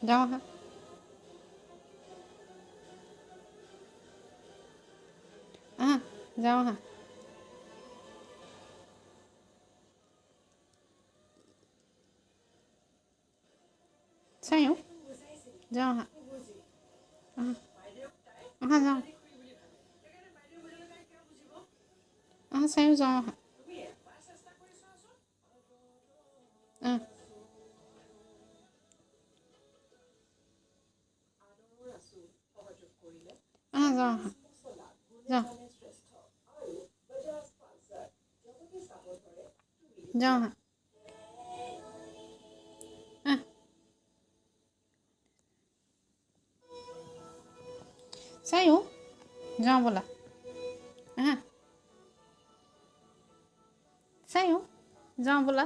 যাওঁ আহা। আহা, যাওঁ আহা। চাইও, যাওঁ আহা। আহা, আহা, যাওঁ আহা। চাইও, যাওঁ আহা। আহ, আহা, যাওঁ আহা, যাওঁ, যাওঁ আহা। আহ, চাইও, যাওঁ ব'লা। আহা, চাইও, যাওঁ ব'লা।